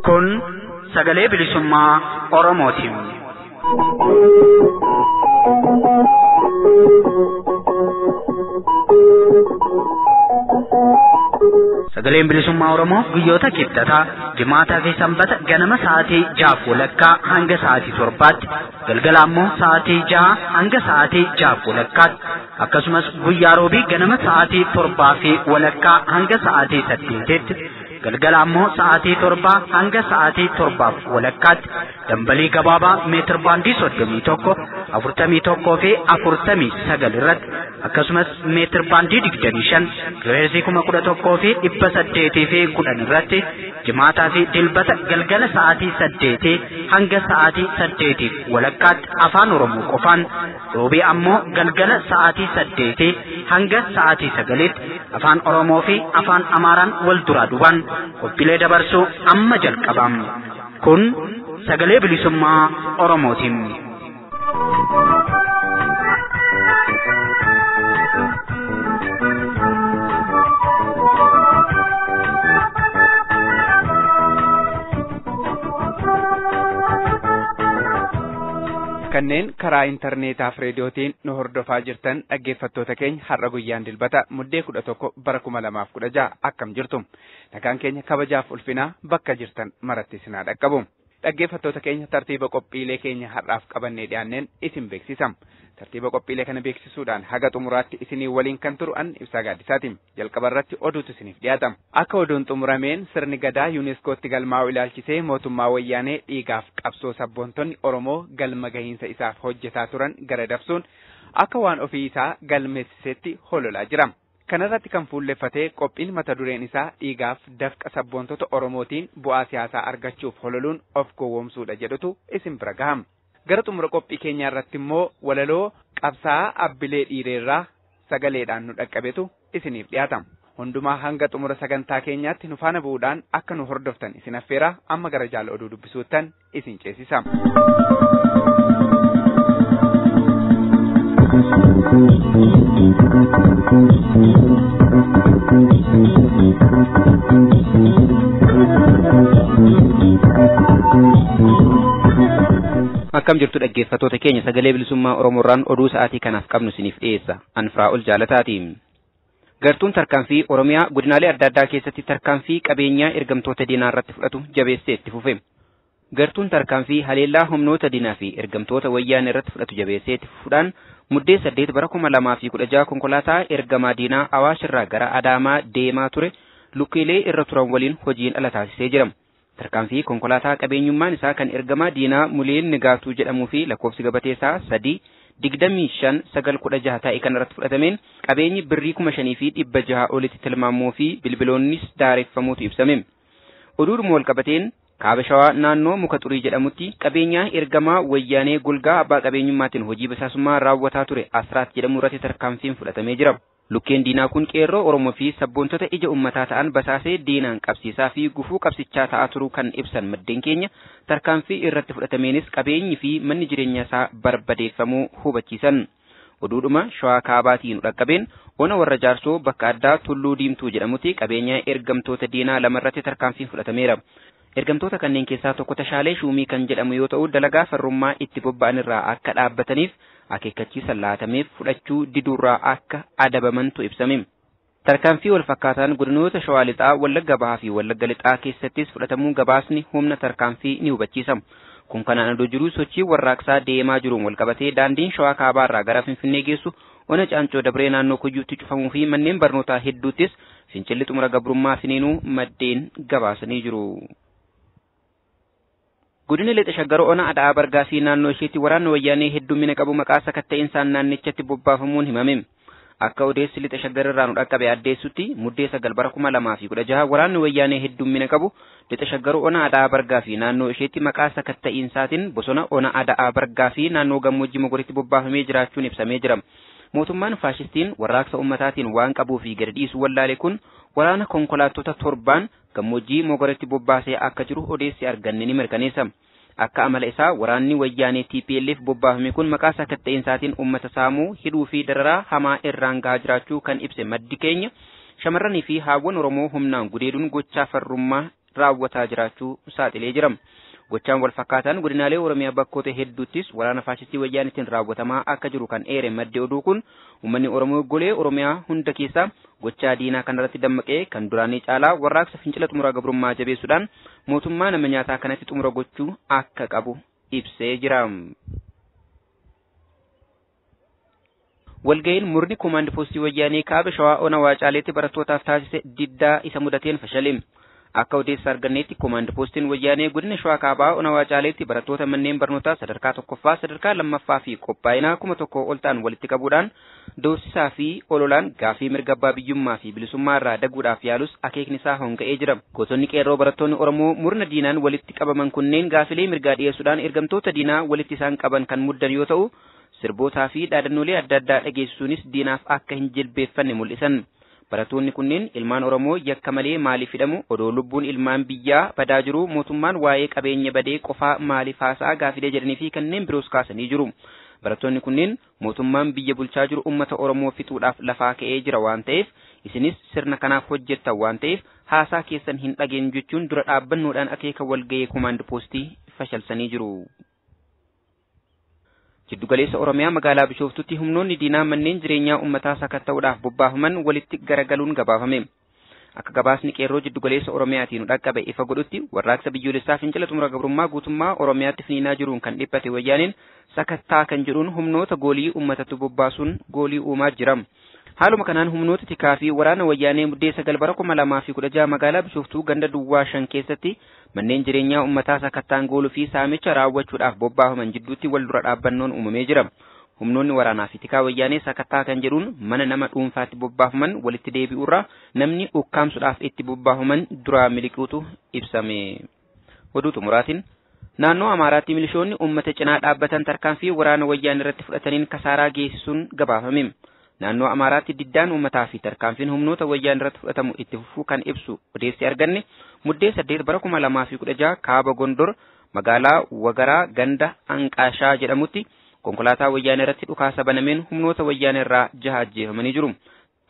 Kun sagalee bilisummaa Oromootiin. Sagaleen bilisummaa Oromoo guyyoota kibxataa, jimaataa fi sanbata ganama sa'aatii 6:30 hanga sa'aatii 7tti, galgala ammoo sa'aatii 6 hanga sa'aatii 6:30tti, akkasumas guyyaa roobii ganama sa'aatii 7:30 hanga sa'aatii 8tti, galgala ammoo sa'aatii 7 hanga sa'aatii 7:30tti dambalii gabaabaa meetir baandii 31, 41 fi 49 irratti, akkasumas meetir baandii 25 kiloheerzii 11,810 irratti jimaataa fi dilbata galgala sa'aatii 8 hanga sa'aatii 8:30tti afaan Oromoo qofaan, roobii ammoo galgala sa'aatii 8 hanga sa'aatii 9tti afaan Oromoo fi afaan Amaaraan wal duraa duubaan qophiilee dabarsuu amma jalqabam. Kun sagalee bilisummaa Oromootiin. Kanneen karaa intarneetaaf reediyootiin nu hordofaa jirtan dhaggeeffattoota keenya, har'a guyyaan dilbata muddee 11 bara 2016 akkam jirtu? Nagaan keenya kabajaaf ulfinaa bakka jirtan maratti isinaa dhaqqabu. Dhaggeeffattoota keenya, tartiiba qophiilee keenya har'aaf qabannee dhiyaanneen isin beeksisa. Tartiiba qophiilee kana beeksisuudhaan haga xumuraatti isinii waliin kan turu an Ibsaa Gaaddisaati. Jalqaba irratti oduutu isiniif dhiyaata. Akka oduun xumurameen sirni gadaa yuuneeskootti galmaa'u ilaalchisee mootummaa wayyaanee dhiigaaf qabsoo sabboontonni Oromoo galma gahiinsa isaaf hojjetaa turan gara dabsuun akka waan ofii isaa galmeessisetti hololaa jira. Kanarratti kan fuulleffatee qophiin mata dureen isaa dhiigaaf dafqa sabboontota Oromootiin bu'aa siyaasaa argachuuf hololuun of gowwoomsuudha jedhutu isin bira gahama. Gara xumura qophii keenyaa irratti immoo walaloo qabsaa'aa Abbilee Dhiireerraa sagaleedhaan nu dhaqqabetu isiniif dhiyaata. Hundumaa hanga xumura sagantaa keenyaatti nu faana bu'uudhaan akka nu hordoftan isin affeera. Amma gara jaala oduu dubbisuuttan isin ceesisa. Akkam jirtu dhaggeeffattoota keenya, sagalee bilisummaa Oromoorraan oduu sa'aatii kanaaf qabnu isiniif dhiyeessa. An Firaa'ol Jaalataati. Gartuun tarkaanfii Oromiyaa godinaalee adda addaa keessatti tarkaanfii qabeenyaa ergamtoota diinaa irratti fudhatu jabeessee itti fufe. Gartuun tarkaanfii haleellaa humnoota diinaa fi ergamtoota wayyaanee irratti fudhatu jabeessee itti fufuudhaan muddee 8 bara 2016 konkolaataa ergamaa diinaa Awaash irraa gara Adaamaa deemaa ture lukkeelee irra turan waliin hojiin ala taasisee jira. Tarkaanfii konkolaataa qabeenyummaan isaa kan ergamaa diinaa Muleen Nigaatuu jedhamuu fi lakkoofsi gabatee isaa 3 25 9 16 ta'e kan irratti fudhatameen qabeenyi birrii 5,600 olitti tilmaamuu fi bilbiloonnis daareffamuutu ibsame. Oduudhuma wal qabateen kaaba shawaa naannoo muka xurii jedhamutti qabeenyaa ergamaa wayyaanee golgaa abbaa qabeenyummaatiin hojii basaasummaa raawwataa ture Asraat jedhamu irratti tarkaanfiin fudhatamee jira. Lukkeen diinaa kun qeerroo Oromoo fi sabboontota ija uummataa ta'an basaasee diinaan qabsiisaa fi gufuu qabsichaa ta'aa turuu kan ibsan maddeen keenya, tarkaanfii irratti fudhatameenis qabeenyi fi manni jireenya isaa barbadeeffamuu hubachiisan. Oduudhuma shawaa kaabaatiin dhaqqabeen ona warra jaarsoo bakka addaa Tulluu Diimtuu jedhamutti qabeenya ergamtoota diinaa lamarratti tarkaanfiin fudhatameera. Ergamtoota kanneen keessaa tokko Tashaalee Shuumii kan jedhamu yoo ta'u, dalagaa farrummaa itti bobba'an irraa akka dhaabbataniif akeekkachiisa laatameef fudhachuu diduurraa akka adabamantu ibsame. Tarkaanfii wal fakkaataan godinoota Shawaa Lixaa, Wallagga Bahaa fi Wallagga Lixaa keessattis fudhatamuu gabaasni humna tarkaanfii ni hubachiisa. Kun kanaan odoo jiruu sochii warraaqsaa deemaa jiruun walqabatee daandiin Shawaa Kaabaarraa gara Finfinnee geessu ona Caancoo Dabree naannoo Kuyyuutti cufamuu fi manneen barnootaa hedduuttis fincilli xumura gabrummaa finiinuu maddeen gabaasanii jiru. Godina Lixa Shaggar ona Ada'aa Bargaa fi naannoo isheetti waraanni wayyaanee heddummina qabu maqaa sakatta'insaan naannichatti bobbaafamuun himame. Akka odeessi Lixa Shaggar irraa nu dhaqqabe addeessutti muddee 9 bara 2016 waraanni wayyaanee heddummina qabu Lixa Shaggar ona Ada'aa Bargaa fi naannoo isheetti maqaa sakatta'insaatiin bosona ona Ada'aa Bargaa fi naannoo gammoojjii Mogoritti bobbaafamee jiraachuun ibsamee jira. Mootummaan faashistiin warraaqsa ummataatiin waan qabuu fi gadi dhiisu wallaale kun waraana konkolaattota torbaan gammoojjii Mogoritti bobbaasee akka jiru odeessi arganne ni mirkaneessa. Akka amala isaa waraanni wayyaanee TPLF bobbaafame kun maqaa sakatta'iinsaatiin uummata saamuu, hidhuu fi dararaa hamaa irraan gahaa jiraachuu kan ibse maddi keenya shamarranii fi haawwan Oromoo humnaan gudeeduun gochaa farrummaa raawwataa jiraachuu saaxilee jira. Gochaan wal fakkaataan godinaalee Oromiyaa bakkoota hedduuttis waraana faashistii wayyaanitiin raawwatamaa akka jiru kan eere maddi oduu kun uummanni Oromoo golee Oromiyaa hunda keessaa gochaa diinaa kanarratti dammaqee kan duraanii caalaa warraaqsa fincila xumuraa gabrummaa jabeessuudhaan mootummaa nama nyaataa kanatti xumura gochuu akka qabu ibsee jira. Walga'iin murni koomaand poostii wayyaanee kaaba shawaa ona waacaaleetti barattootaaf taasise diddaa isa mudateen fashale. Akka odeessa arganneetti koomaand poostiin wayyaanee godina shawaa kaabaa ona waacaaleetti barattoota manneen barnootaa sadarkaa tokkoffaa, sadarkaa lammaffaa fi qophaa'inaa 1000 ol ta'an walitti qabuudhaan doorsisaa fi ololaan gaafii mirga abbaa biyyummaa fi bilisummaa irraa daguudhaaf yaalus akeekni isaa honga'ee jira. Gootonni qeerroo barattoonni Oromoo murna diinaan walitti qabaman kunneen gaafilee mirgaa dhiyeessuudhaan ergamtoota diinaa walitti isaan qaban kan muddan yoo ta'u, sirbootaa fi dhaadannoolee adda addaa dhageessisuunis diinaaf akka hin jilbeeffanne mul'isan. Barattoonni kunneen ilmaan Oromoo yakka malee maaliif hidhamu, odoo lubbuun ilmaan biyyaa badaa jiru mootummaan waa'ee qabeenya badee qofaa maaliif haasa'a gaafilee jedhanii fi kanneen biroos kaasanii jiru. Barattoonni kunneen mootummaan biyya bulchaa jiru uummata Oromoo fixuudhaaf lafaa ka'ee jira waan ta'eef isinis sirna kanaaf hojjettan waan ta'eef haasaa keessan hin dhageenyu jechuun dura dhaabbannoodhaan akeeka walga'ii koomaand poostii fashalsanii jiru. Jiddugaleessa Oromiyaa magaalaa Bishooftutti humnoonni diinaa manneen jireenyaa uummataa sakatta'uudhaaf bobbaafaman walitti garagaluun gabaafame. Akka gabaasni qeerroo jiddugaleessa Oromiyaatiin nu dhaqqabe ifa godhutti warraaqsa biyyoolessaa fincila xumura gabrummaa guutummaa Oromiyaatti finiinaa jiruun kan dhiphate wayyaaneen sakattaa kan jedhuun humnoota goolii uummatatti bobbaasuun goolii uumaa jira. Haaluma kanaan humnoota tikaa fi waraana wayyaanee Muddee 9 bara 2016 magaalaa Bishooftuu ganda Duwwaa 5 keessatti manneen jireenyaa uummataa sakattaan gooluu fi saamicha raawwachuudhaaf bobbaafaman jidduutti wal dura dhaabbannoon uumamee jira. Humnoonni waraanaa fi tikaa wayyaanee sakattaa kan jedhuun mana nama dhuunfaatti bobbaafaman walitti deebi'uurraa namni ukkaamsuudhaaf itti bobbaafaman duraa miliquutu ibsame. Oduu xumuraatiin naannoo Amaaraatti milishoonni uummata cinaa dhaabbatan tarkaanfii waraana wayyaanee irratti fudhataniin kasaaraa geessisuun gabaafame. Naannoo Amaaraatti diddaan uummataa fi tarkaanfiin humnoota wayyaan irratti fudhatamu itti fufuu kan ibsu odeessi arganne Muddee 8 bara 2016 kaaba Gondor magaalaa Wagaraa ganda Anqaashaa jedhamutti konkolaataa wayyaanee irratti dhukaasa banameen humnoota wayyaanee irraa jaha ajjeefamanii jiru.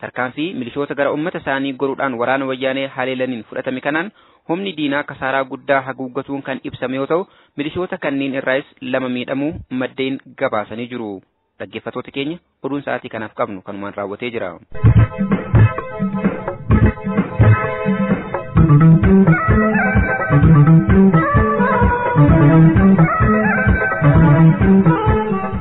Tarkaanfii milishoota gara uummata isaanii goruudhaan waraana wayyaanee haleelaniin fudhatame kanaan humni diinaa kasaaraa guddaa haguuggatuun kan ibsame yoo ta'u, milishoota kanneen irraayis 2 miidhamuu maddeen gabaasanii jiru. Dhaggeeffattoota keenya, oduun sa'aatii kanaaf qabnu kanumaan raawwatee jira.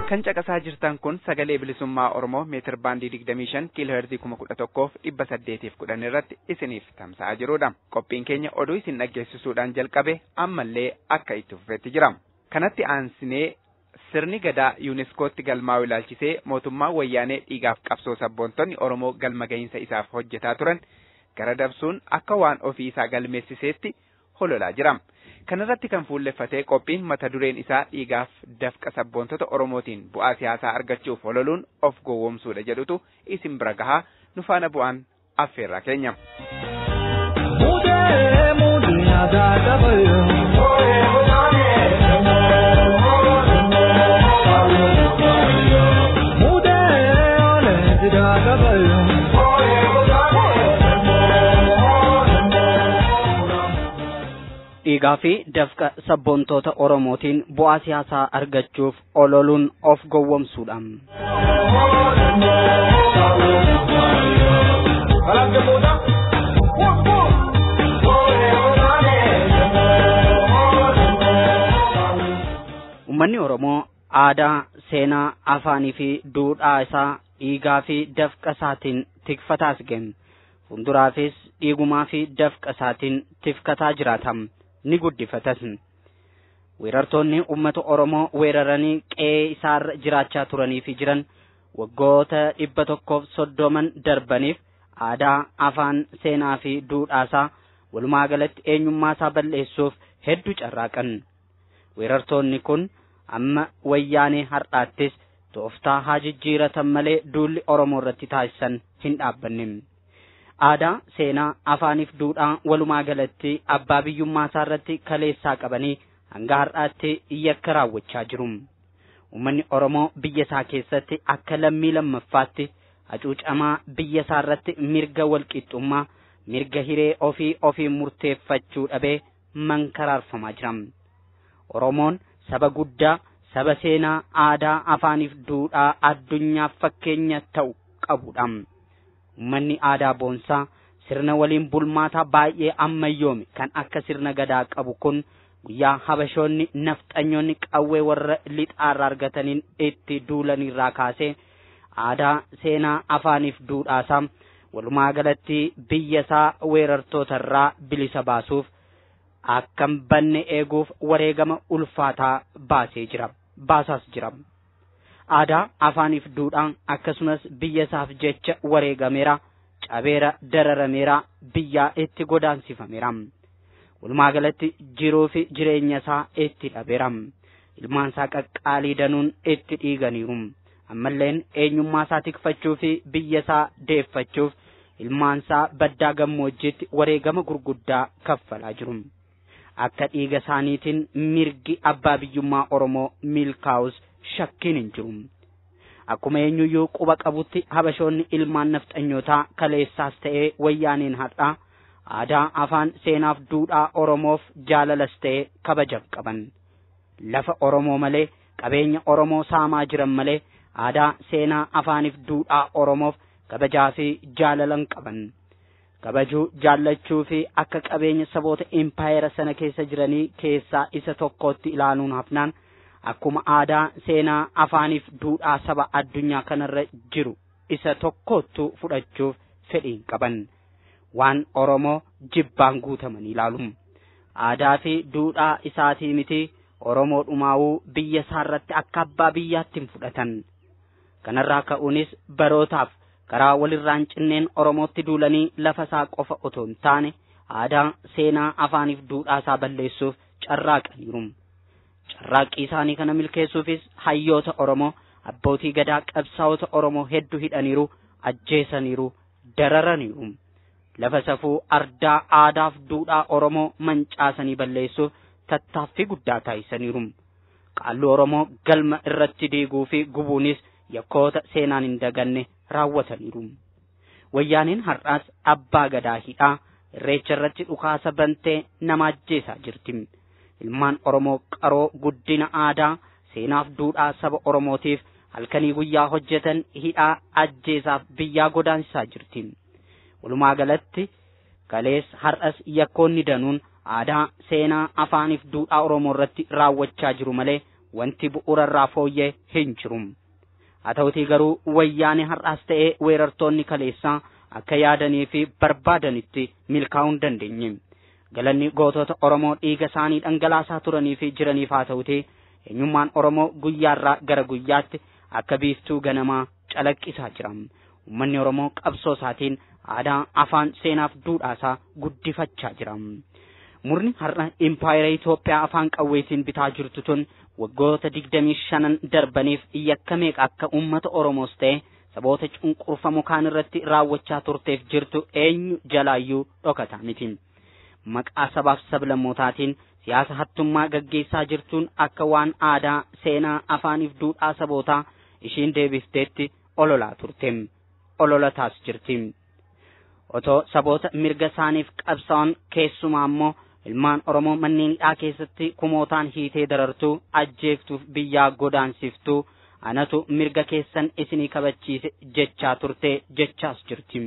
Kan caqasaa jirtan kun sagalee bilisummaa Oromoo meetir baandii 25 kiiloo heerzii 11,810 irratti isiniif tamsa'aa jirudha. Qophiin keenya oduu isin dhaggeessisuudhaan jalqabe ammallee akka itti fufetti jira. Kanatti aansinee sirni gadaa yuuniskootti galmaa'u ilaalchisee mootummaa wayyaanee dhiigaaf qabsoo sabboontonni Oromoo galma gahinsa isaaf hojjetaa turan gara dabsuun akka waan ofii isaa galmeessiseetti hololaa jira. Kanarratti kan fuulleffatee qophiin mata dureen isaa dhiigaaf dafqa sabboontota Oromootiin bu'aa siyaasaa argachuuf hololuun of gowwoomsuudha jedhutu isin bira gahaa nu faana bu'aan affeerraa keenya. Mudee mudee aadaa qabayo. Mudee olee sidaa qabayo. Dhiigaa fi dafqa sabboontoota Oromootiin bu'aa siyaasaa argachuuf ololuun of gowwoomsuudha. Uummanni Oromoo aadaa, seenaa, afaanii fi duudhaa isaa dhiigaa fi dafqa isaatiin tikfataas ga'e. Fuulduraafis dhiigumaa fi dafqa isaatiin tifkataa jiraata. Ni guddifatas. Weerartoonni uummata Oromoo weeraranii qe'ee isaarra jiraachaa turanii fi jiran waggoota 130 darbaniif aadaa, afaan, seenaa fi duudhaasaa walumaa galatti eenyummaa isaa balleessuuf hedduu carraaqan. Weerartoonni kun amma wayyaanee har'aattis tooftaa haa jijjiiratan malee duulli Oromoo irratti taasisan hin dhaabbanne. Aadaa, seenaa, afaaniif duudhaa walumaa galatti abbaa biyyummaa isaa irratti kaleessaa qabanii hanga har'aatti yakka raawwachaa jiru. Uummanni Oromoo biyya isaa keessatti akka lammii lammaffaatti hacuucamaa biyya isaa irratti mirga walqixxummaa, mirga hiree ofii ofii murteeffachuu dhabee mankaraarfamaa jira. Oromoon saba guddaa, saba seenaa, aadaa, afaaniif duudhaa addunyaaf fakkeenya ta'u qabudha. Uummanni aadaa boonsaa sirna waliin bulmaataa baay'ee ammayyoome kan akka sirna gadaa qabu kun guyyaa habashoonni nafxanyoonni qawwee warra lixaarraa argataniin itti duulanirraa kaasee aadaa, seenaa, afaaniif duudhaasaa walumaa galatti biyya isaa weerartootarraa bilisa baasuuf akka hin banne eeguuf wareegama ulfaataa baasee jira. Baasaas jira. Aadaa, afaaniif duudhaan akkasumas biyya isaaf jecha wareegameera, cabeera, dararameera, biyyaa itti godaansifameera. Walumaa galatti jiruu fi jireenya isaa itti dhabeera. Ilmaan isaa qaqqaalii danuun itti dhiiganiiru. Ammalleen eenyummaa isaa tikfachuu fi biyya isaa deeffachuuf ilmaan isaa baddaa gammoojjiitti wareegama gurguddaa kaffalaa jiru. Akka dhiiga isaaniitiin mirgi abbaa biyyummaa Oromoo milkaa'us shakkiin hin jiru. Akkuma eenyuyyuu quba qabutti habashoonni ilmaan nafxanyootaa kaleessaas ta'ee wayyaaniin har'aa aadaa, afaan, seenaaf duudhaa Oromoof jaalalas ta'ee kabaja qaban. Lafa Oromoo malee qabeenya Oromoo saamaa jiran malee aadaa, seenaa, afaaniif duudhaa Oromoof kabajaa fi jaalala hin qaban. Kabajuu, jaallachuu fi akka qabeenya saboota impaayera sana keessa jiranii keessaa isa tokkotti ilaaluun hafnaan akkuma aadaa, seenaa, afaaniif duudhaa saba addunyaa kanarra jiru isa tokkottu fudhachuuf fedhii hin qaban. Waan Oromoo jibbaan guutamanii ilaalu. Aadaa fi duudhaa isaatii miti Oromoo dhumaawuu biyya isaarratti akka abbaa biyyaatti hin fudhatan. Kanarraa ka'uunis barootaaf karaa walirraa hin cinneen Oromootti duulanii lafa isaa qofa otoo hin taane aadaa, seenaa, afaaniif duudhaa isaa balleessuuf carraaqaniiru. Carraaqqii isaanii kana milkeessuufis hayyoota Oromoo, abbootii gadaa, qabsaa'ota Oromoo hedduu hidhaniiru, ajjeesaniiru, dararaniiru. Lafa safuu ardaa, aadaaf duudhaa Oromoo mancaasanii balleessuuf tattaaffii guddaa taasisaniiru. Qaalluu Oromoo galma irratti diiguu fi gubuunis yakkoota seenaan hin daganne raawwataniiru. Wayyaaniin har'aas abbaa gadaa hidhaa irreecha irratti dhukaasa bantee nama ajjeesaa jirti. Ilmaan Oromoo qaroo guddina aadaa, seenaaf duudhaa saba Oromootiif halkanii guyyaa hojjetan hidhaa ajjeesaaf biyyaa godaansisaa jirti. Walumaa galatti kalees har'as yakkoonni danuun aadaa, seenaa, afaaniif duudhaa Oromoo irratti raawwachaa jiru malee wanti bu'uura irraa fooyyee hin jiru. Haa ta'utii garuu wayyaanee har'aas ta'ee weerartoonni kaleessaa akka yaadanii fi barbaadanitti milkaa'uu hin dandeenye. Galanni gootota Oromoo dhiiga isaanii dhangalaasaa turanii fi jiraniif haa ta'utii eenyummaan Oromoo guyyaarraa gara guyyaatti akka biiftuu ganamaa calaqqisaa jira. Uummanni Oromoo qabsoo isaatiin aadaa, afaan, seenaaf duudhaa isaa guddifachaa jira. Murni har'a impaayera Itoophiyaa afaan qawweetiin bitaa jirtu tun waggoota 25 darbaniif yakka meeqa akka uummata Oromoos ta'e saboota cunqurfamoo kaan irratti raawwachaa turteef jirtu eenyu jalaayyuu dhokataa miti. Maqaa sabaaf sablammootaatiin siyaasa hattummaa gaggeessaa jirtuun akka waan aadaa, seenaa, afaaniif duudhaa sabootaa ishiin deebifteetti ololaa turte. Ololataas jirti. Otoo saboota mirga isaaniif qabsaa'an keessumaa immoo ilmaan Oromoo manneen hidhaa keessatti kumootaan hiitee darartuu, ajjeeftuuf biyyaa godaansiftuu anatu mirga keessan isinii kabachiise jechaa turte jechaas jirti.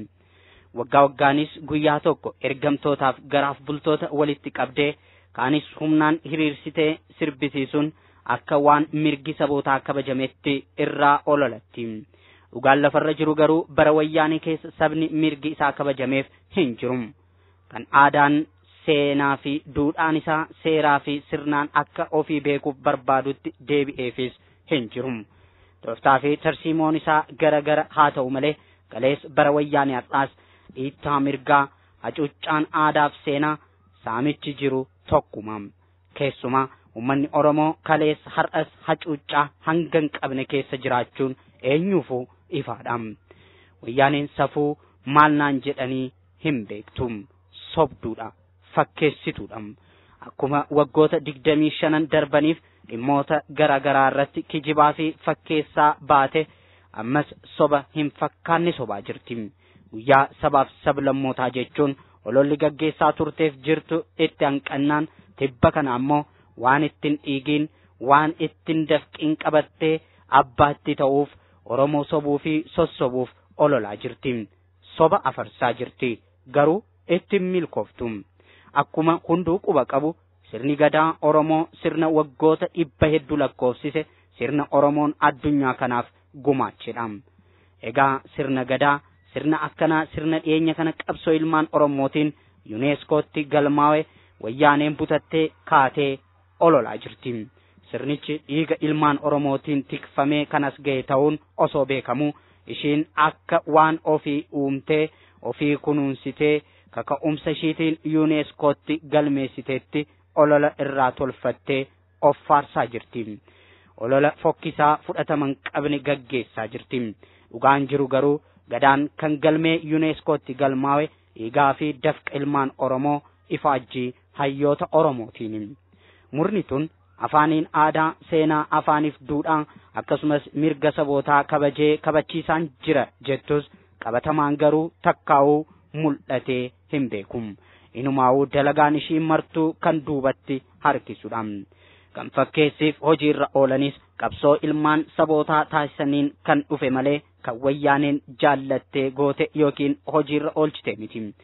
Waggaa waggaanis guyyaa tokko ergamtootaaf garaaf bultoota walitti qabdee kaanis humnaan hiriirsitee sirbisiisuun akka waan mirgi sabootaa kabajametti irraa ololatti. Dhugaan lafarra jiru garuu bara wayyaanee keessa sabni mirgi isaa kabajameef hin jiru. Kan aadaan, seenaa fi duudhaan isaa seeraa fi sirnaan akka ofii beekuuf barbaadutti deebi'eefis hin jiru. Tooftaa fi tarsiimoon isaa gara gara haa ta'u malee kalees bara wayyaanee har'aas dhiittaa mirgaa, hacuuccaan aadaaf seenaa saamichi jiru tokkuma. Keessumaa uummanni Oromoo kalees har'as hacuuccaa hanga hin qabne keessa jiraachuun eenyuufuu ifaadha. Wayyaaneen safuu maal naan jedhanii hin beektu. Sobduudha. Fakkeessituudha. Akkuma waggoota 25 darbaniif dhimmoota garaagaraa irratti kijibaa fi fakkeessaa baate ammas soba hin fakkaanne sobaa jirti. Guyyaa sabaaf sablammootaa jechuun ololli gaggeessaa turteef jirtu itti hanqannaan tibba kana ammoo waan ittiin dhiigiin waan ittiin dafqiin qabattee abbaatti ta'uuf Oromoo sobuu fi sossobuuf ololaa jirti. Soba afarsaa jirti. Garuu ittiin milkooftu. Akkuma hunduu quba qabu sirni gadaa Oromoo sirna waggoota 100 hedduu lakkoofsise sirna Oromoon addunyaa kanaaf gumaachedha. Egaa sirna gadaa sirna akkanaa sirna dhiyeenya kana qabsoo ilmaan Oromootiin yuuneeskootti galmaa'e wayyaaneen butattee kaatee ololaa jirti. Sirnichi dhiiga ilmaan Oromootiin tikfamee kanas ga'e ta'uun osoo beekamu ishiin akka waan ofii uumtee ofii kunuunsitee kaka'umsa ishiitiin yuuneeskootti galmeessiteetti olola irraa tolfattee of faarsaa jirti. Olola fokkisaa fudhataman qabne gaggeessaa jirti. Dhugaan jiru garuu gadaan kan galmee yuuneeskootti galmaa'e dhiigaa fi dafqa ilmaan Oromoo ifaajjii hayyoota Oromootiin. Murni tun afaaniin aadaa, seenaa, afaaniif duudhaa akkasumas mirga sabootaa kabajee kabachiisaan jira jettus qabatamaan garuu takkaa'uu mul'atee hin beeku. Inumaa'uu dalagaan ishii martuu kan duubatti harkisudha. Kan fakkeessiif hojiirra oolanis qabsoo ilmaan sabootaa taasisaniin kan dhufe malee kan wayyaaneen jaallattee goote yookiin hojiirra oolchite miti.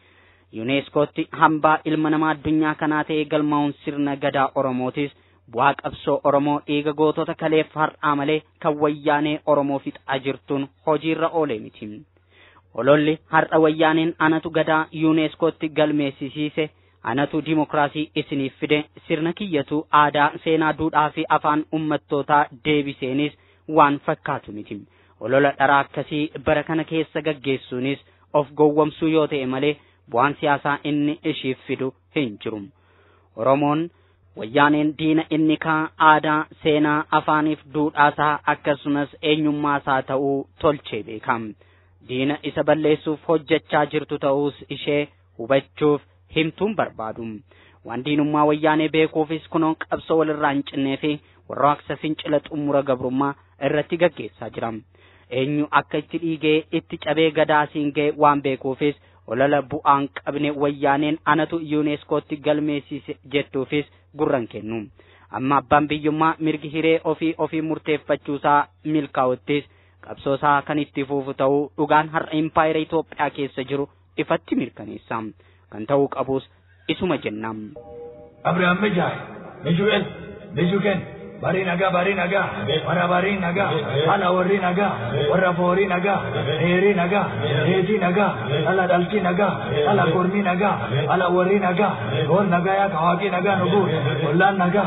Yuuneeskootti hambaa ilma namaa addunyaa kanaa ta'ee galmaa'uun sirna gadaa Oromootis bu'aa qabsoo Oromoo dhiiga gootota kaleef har'aa malee kan wayyaanee Oromoo fixaa jirtuun hojiirra oole miti. Ololli har'a wayyaaneen anatu gadaa yuuneeskootti galmeessisiise, anatu dimokiraasii isiniif fide, sirna kiyyatu aadaa, seenaa, duudhaa fi afaan ummattootaa deebiseenis waan fakkaatu miti. Olola dharaa akkasii bara kana keessa gaggeessuunis of gowwomsuu yoo ta'e malee bu'aan siyaasaa inni ishiif fidu hin jiru. Oromoon wayyaaneen diina inni kaa aadaa, seenaa, afaaniif duudhaasaa akkasumas eenyummaasaa ta'uu tolchee beeka. Diina isa balleessuuf hojjechaa jirtu ta'uus ishee hubachuuf himtuun barbaadu. Waan diinummaa wayyaanee beekuufis kunoo qabsoo walirraa hin cinnee fi warraaqsa fincila xumura gabrummaa irratti gaggeessaa jira. Eenyu akka itti dhiigee itti cabee gadaasiin ga'e waan beekuufis olola bu'aan qabne wayyaaneen anatu yuuneeskootti galmeessise jettuufis gurran kennu. Amma abbaan biyyummaa mirgi hiree ofii ofii murteeffachuusaa milkaa'uttis qabsoosaa kan itti fufu ta'uu dhugaan har'a impaayera Itoophiyaa keessa jiru ifatti mirkaneessa. Kan ta'uu qabus isuma jenna. Abrahaam Mijaay, Miju'el, Mijuken, barii nagaa, barii nagaa, warra barii nagaa, haala warri nagaa, warra foorii nagaa, heerii nagaa, heetii nagaa, dhala dhaltii nagaa, dhala kormii nagaa, haala warri nagaa, goon nagaa yaa kawaaqii nagaa nu guute, ollaan nagaa,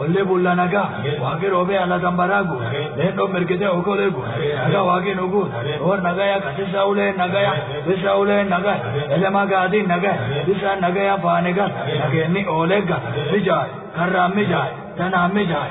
ollee bulla nagaa, waaqii roobee ala tambaraagu, leendoo mirgitee okolee guute, nagaa waaqii nu guute, goon nagaa yaa kasisaa ulee nagaa yaa, bisaa ulee nagaa, elemaa gaadii nagaa, bisaan nagaa yaa faane gal, nageenni oolee gal, mijaay, karraan mijaay, tanaan mijaay.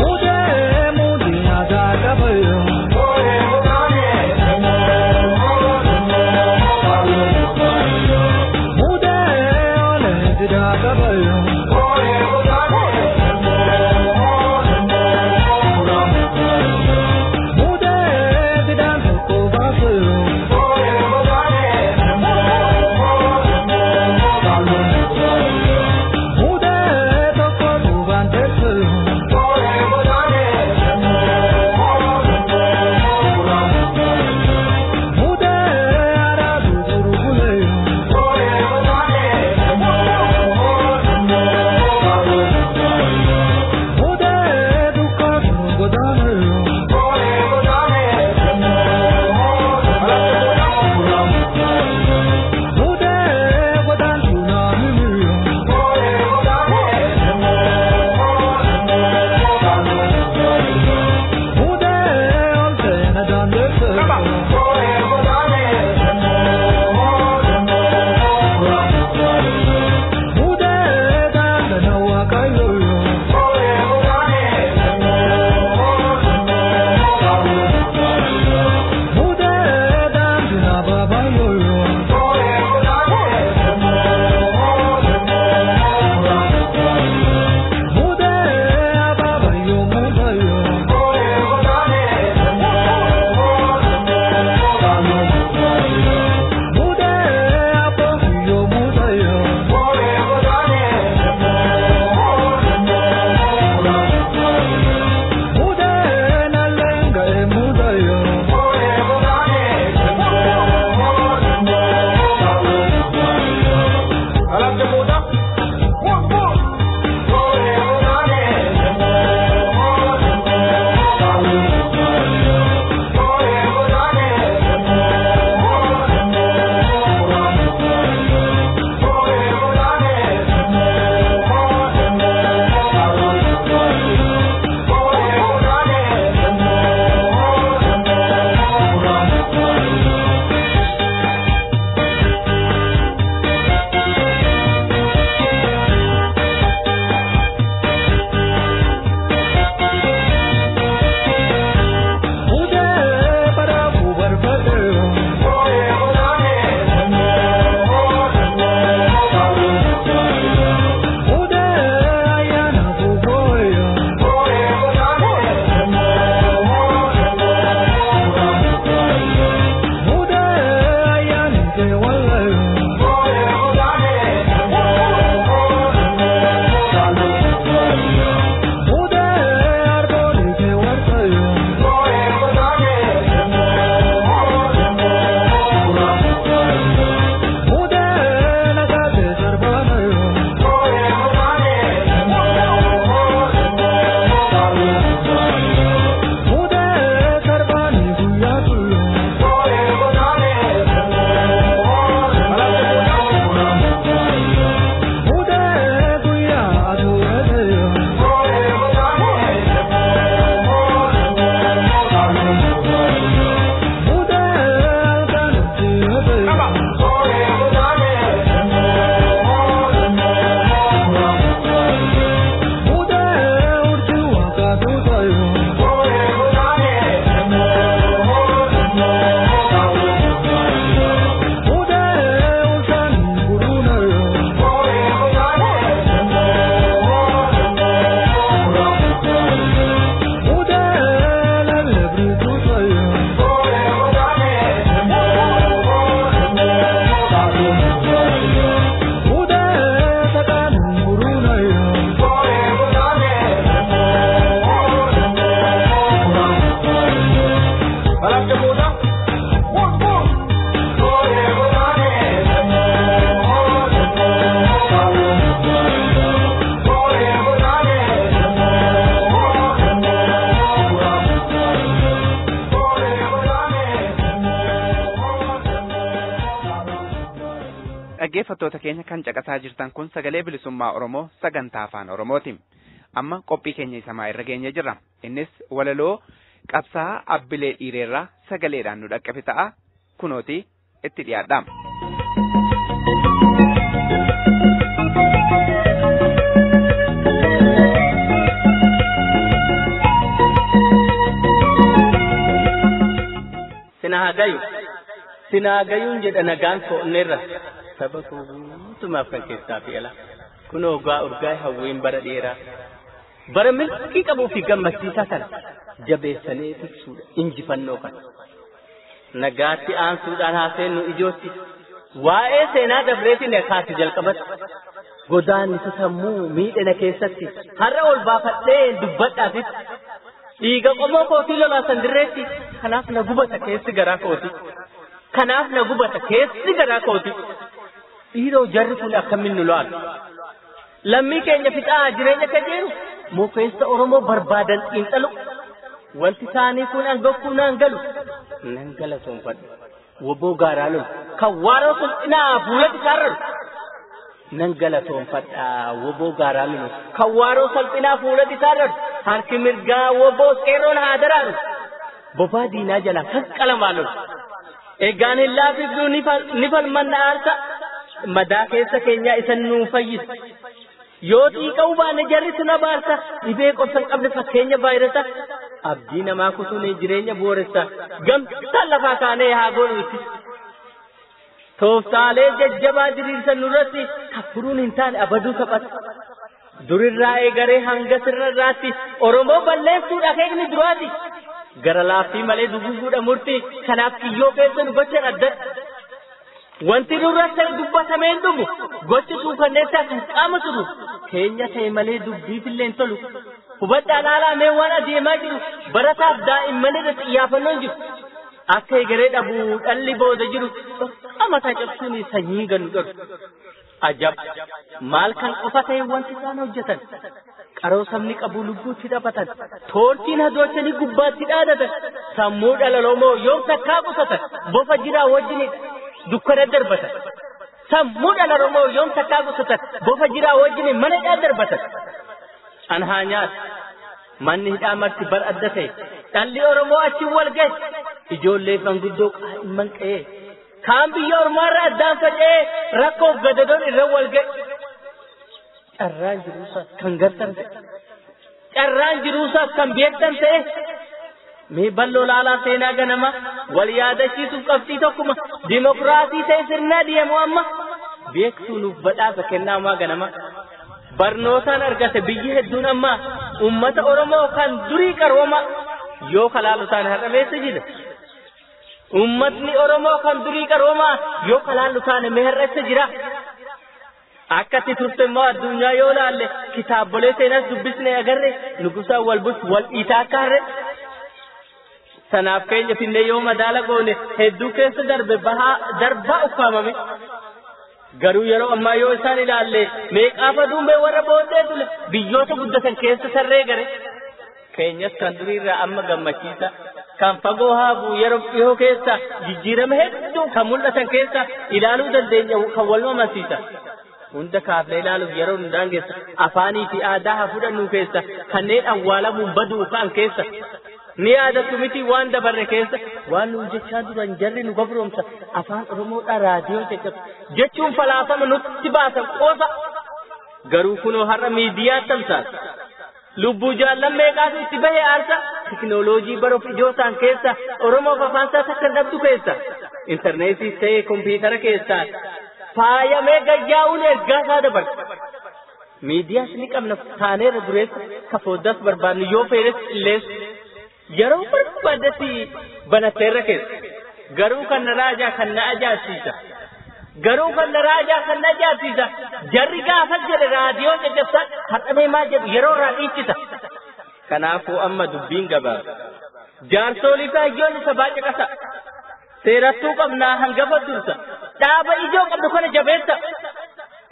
Mudee mudee aadaa qabayo. Dhaggeeffattoota keenya kan caqasaa jirtan kun sagalee bilisummaa Oromoo sagantaa afaan Oromooti. Amma qophii keenya isa irra geenye jirra. Innis walaloo qabsaa Abbilee Dhiireerraa sagaleedhaan nu dhaqqabe ta'a. Kunooti itti dhiyaadha. Sinaagayu sinaagayuun jedha nagaan fo'onneerra saba guutumaaf kan keessaa fi ala kunoo gaa urgaa hawwiin bara dheeraa bara milkii qabuu fi gammachiisaa kana jabeessanii tiksuudha injifannoo kana. Nagaatti aansuudhaan haaseennu ijootti waa'ee seenaa dabreetiin kaasi jalqabatti godaannisa sammuu miidhina keessatti har'a ol baafadhee dubbadhaatitti dhiiga qomoo kootii lolaasan dirreetti kanaaf na gubata keessi garaa kooti kanaaf na gubata keessi garaa kooti dhiiroo jarri kun akkamiin nu lo'an lammii keenya fixaa jireenya kajeelu mukeessa Oromoo barbaadan xiinxalu wanti isaanii kun an gokkuu naan galu nan galatoonfadhu woboo gaaraa lolu kan waaroo sulxinaa fuulatti isaarralu nan galatoonfadha woboo gaaraa lolu kan waaroo salphinaa fuulatti isaarralu harki mirgaa woboo qeerroon haa daraaru bobaa diinaa jalaa kan qalamaa lolu egaan hin laafifnu ni falmanna aarsa madaa keessa keenyaa isan nuu fayyisa yoo xiiqa'uu baanne jarri sun abaarsa dhibee qorsa hin qabne fakkeenya vaayirasa abdii namaa kutuun jireenya booressa gamtaan lafaa kaanee haa goonu itti tooftaalee jajjabaa diriirsan nurratti kaffuruun hin taane abaduu taphata durirraa eegaree hanga sirna irraatti Oromoo balleessuudha akeekni duraati gara laaffii malee duguuguudha murtii kanaaf kiyyoo keessa nu gochan addadha wanti nurratti dubbatamee hin dhumu gochi suukanneessaa kan qaama turu keenya ta'e malee dubbiifillee hin tolu hubadhaa laalaa mee waan adeemaa jiru barataaf daa'imman irra xiyyeeffannoon jiru akka egeree dhabu dhalli booda jiru dhokkaa mataa cabsuun sanyii ganu dhoru ajab maal kan qofa ta'e wanti isaan hojjetan qaroo sabni qabu lubbuutti dhaphatan toortiin hadochanii gubbaatti dhaadatan sammuu dhala Oromoo yoom takkaa qusatan bofa jiraa wajjinidha dukkana darbatan sammuu dhala Oromoo yoom takkaa qusatan bofa jiraa wajjin mana hidhaa darbatan an haa nyaatu manni hidhaa marti bar adda ta'e dhalli Oromoo achi wal ga'e ijoollee manguddoo qaa'imman qe'ee kaan biyya ormaarra addaan faca'ee rakkoof gadadoon irra wal ga'e carraan jiruusaas kan gartan ta'e carraan jiruusaas kan beektan ta'e mee bal'oo laalaa seenaa ganama wal yaadachiisuuf qabxii tokkuma dimokiraasii ta'e sirnaa deemu amma beektuu nuuf badhaasa kennaamaa ganama barnootaan argate biyyi hedduun amma ummata Oromoo kan durii qarooma yoo kalaalu taane har'a meessa jira ummatni Oromoo kan durii qarooma yoo kalaalu taane mee har'a eessa jira akkatti turte immoo addunyaa yoo laalle kitaabolee seenaas dubbisne agarre nugusaan wal bulchu wal dhiitaa akka harre sanaaf keenya finnee yoo madaala goone hedduu keessa darbe bahaa darbaa ukkaamame garuu yeroo ammaa yoo isaan ilaalle meeqaafa duumee warra booddee tule biyyoota guddatan keessa sarree gare keenyas kan duriirraa amma gammachiisa kan fagoo haabu yeroo dhihoo keessa jijjiirama hedduu kan mul'atan keessa ilaaluu dandeenya kan wal mamasiisa hunda kaafnee ilaaluuf yeroo nu daangeessa afaanii fi aadaa haa fudhannu keessa kanneen awwaalamuun baduu ka'an keessa ni yaadattu miti waan dabarre keessa waan nu jechaa duran jarri nu gabroomsa afaan Oromoodhaa raadiyoo caccabsa jechuun falaasama nutti baasan qoosa garuu kunoo har'a miidiyaa tamsaasa lubbuu jaallan meeqaatu itti bahe aarsa teknooloojii baruuf ijootaan keessa Oromoof afaan isaa takka dhabdu keessa intarneetii ta'ee kompiitara keessaa faayamee gayyaa'uun ergaa isaa dabarsa. Miidiyaas ni qabna taaneerra dureessa ka fooddaas barbaannu yoo feenes qilleessa yeroo barbaadetti banatteerra keessa garuu kan na raajaa kan na ajaa'ibsiisa garuu kan na raajaa kan na ajaa'ibsiisa jarri gaafas jedhe raadiyoo caccabsaa har'amee maal jedhu yeroo irraa dhiichisa. Kanaafuu amma dubbiin gabaaba. Jaarsolii fi hayyoonni sabaa caqasa. Seerattuu qabnaa hangafa dursa. Dhaaba ijoo qabdu kana jabeessa.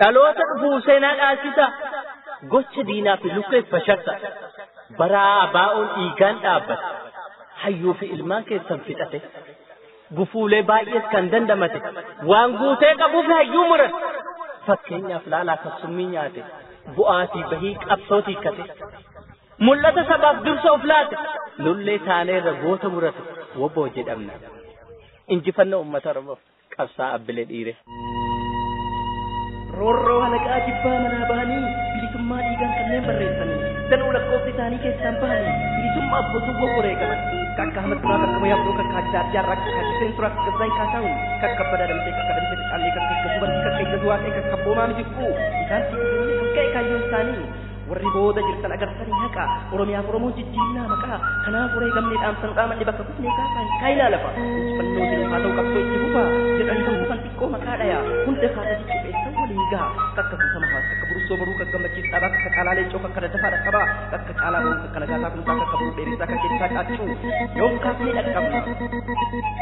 Dhaloota dhufuu seenaa dhaalchisa. Gocha diinaa fi lukkee fasharsa. Baraa baa'oon dhiigaan dhaabbata. Hayyuu fi ilmaan keessan fixate. Gufuulee baay'ees kan dandamate waan guutee qabuuf hayyuu murate. Fakkeenyaaf laalaa kan summii nyaate bu'aatii bahii qabsoo tiikkate. Mul'ata sabaaf dursa of laate lullee taaneerra goota murate woboo jedhamna. Injifannoo uummata Oromoof qabsaa Abbilee Dhiiree. Roorroo halaqaa jibbaa manaa bahanii bilisummaa dhiigaan kanneen barreessanii danuu lakkoofsa isaanii keessaan bahanii bilisummaaf gosuuwwan wareegaman kakka Ahmad Turaa kakka Moyaa Buloo kakka Haji Daadii Arraa kakka Haji Seen Turaa kakka Zayin Kaasaawun kakka Badaa Damtee kakka Damtee Caallee kakka Higgasuu Bantii kakka Higgasuu Waaqee kakka Boomaa Mijiqquu isaan tiksanii kan ka'e kaayyoon isaanii warri booda jirtan agartanii haqa Oromiyaaf Oromoon jijjiirraa maqaa kanaaf wareegamnee dhaamsan dhaamanne bakka kufnee kaasaan kaayinaa lafa injifannoo jiruuf haa ta'u qabsoo itti fufaa jedhanii kan kufan xiqqoo maqaa dhaya hunda kaasa jijjiirreessan waliin gaha kakka kuusama hawaasa kakka burussoo boruu kakka gammachiis dhaabaa kakka caalaa leencoo kakka daddafaa dhaqqabaa kakka caalaa boruu kakka nagaasaa kumsaa kakka boruu dheeressaa kakka keessaa caaccuu yoom kaafnee dhaqqabna.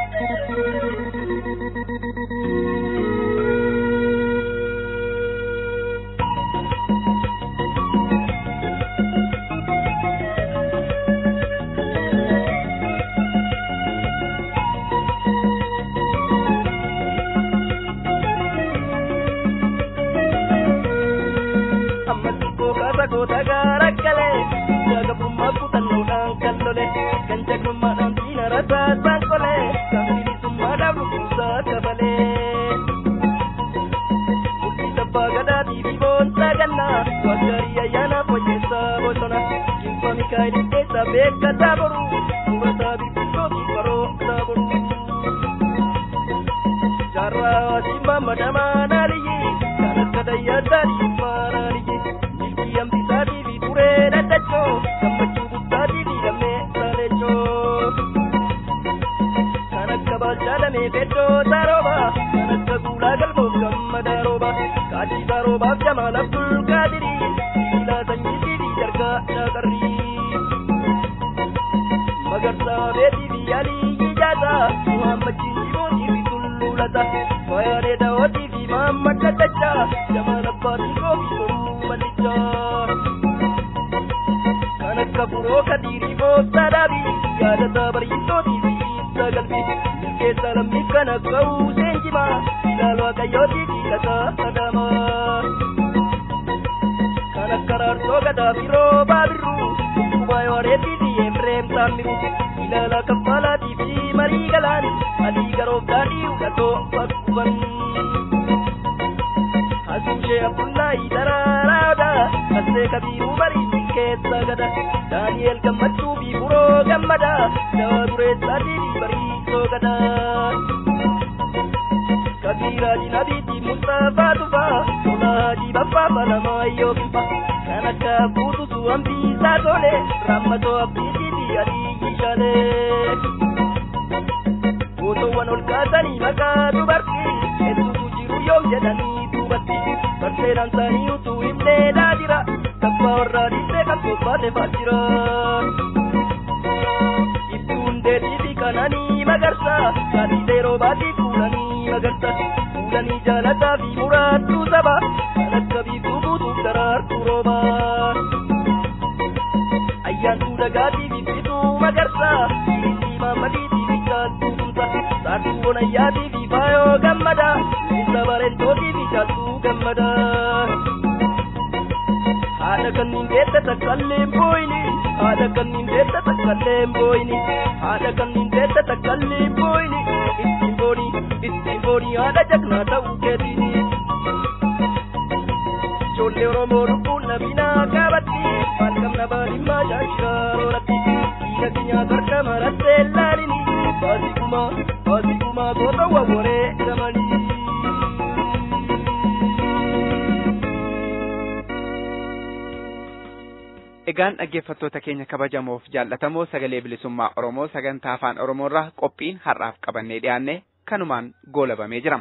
Egaan dhaggeeffattoota keenya kabajamoof jaallatamoo sagalee bilisummaa Oromoo sagantaa afaan Oromoorraa qophiin har'aaf qabannee dhiyaanne kanumaan goolabamee jira.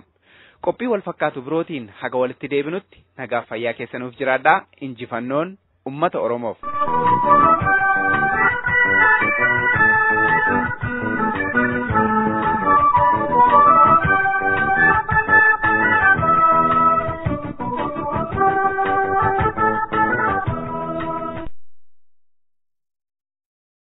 Qophii wal fakkaatu birootiin haga walitti deebinutti nagaaf fayyaa keessanuuf jiraadhaa injifannoon uummata Oromoof.